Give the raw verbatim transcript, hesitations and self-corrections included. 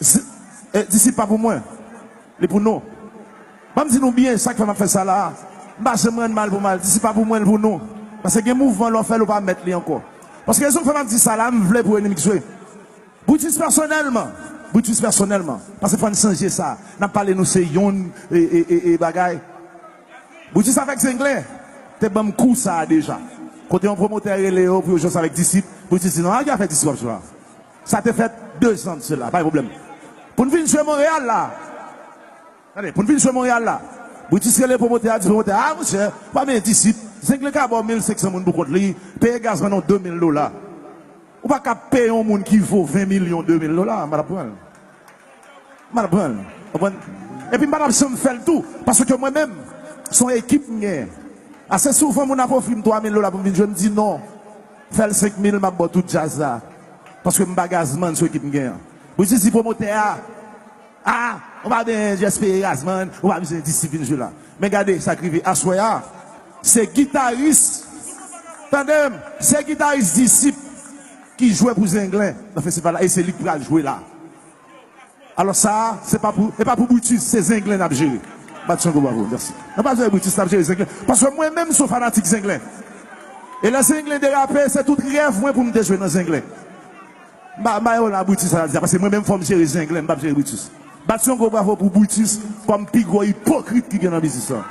Disip pa pou mwen. Li pou nou. Ban m di nou byen sa k fè m ap fè sa la. M pa janm rann mal pou mal. Disip pa pou mwen, li pou nou. Paske gen mouvman lè w fè l ou pa mèt li ankò. Paske rezon k fè m ap di sa la, m vle pou Enimik jwe. Brutus pèsonèlman. Brutus pèsonèlman. Paske fò n chanje sa. N ap pale nou se yonn e, e, e, e bagay. Brutus avèk Zenglen te ban m kou sa a deja. Kote yon pwomotè rele yo pou yo jwe ansanm avèk Disip. Brutus di non, a ki afè Disip w ap jwe a? Sa te fèt dezan de sela, pa gen pwoblèm. Pou n vin jwe Monreyal la. Tande, pou n vin jwe Monreyal la. Brutus rele pwomotè a, di pwomotè a, a monchè, ou pa benyen Disip. Zenglen ka ba w mil senk san moun pou kont li, peye gaz pandan w de mil dola. Ou pa ka peye yon moun ki vo ven milyon de mil dola, m pa t ap pran l. M pa t ap pran l. Konprann? Epi m pa t ap janm fè l tou, paske mwen menm, se yon ekip m genyen. Ase souvan moun ap ofri m twa mil dola pou m vin jwe, m di non. Fè l senk mil, m ap ba w tout djaz la. Paske m pa gazman sou ekip m genyen an. Pou di di pwomotè a, a, ou pa benyen jazz peye gazman, ou pa bezwen Disip vin jwe la. Men gade sa k rive aswè a. Se gitaris, tande m, se gitaris Disip ki jwe pou Zenglen nan festival la, e se li k pral jwe la. Alò sa a, se pa pou, e pa pou Brutus, se Zenglen n ap jere. Bat yon gwo bravo, mèsi. Nan pa jere Brutus, n ap jere Zenglen. Paske mwen menm, m se yon fanatik Zenglen. E lè Zenglen derape, se tout rèv mwen pou m te jwe nan Zenglen. M pa, m pa yo la Brutus sa di sa, paske mwen menm fò m jere Zenglen, m p ap jere Brutus. Bat yon gwo bravo pou Brutus kòm pi gwo ipokrit ki gen nan biznis lan.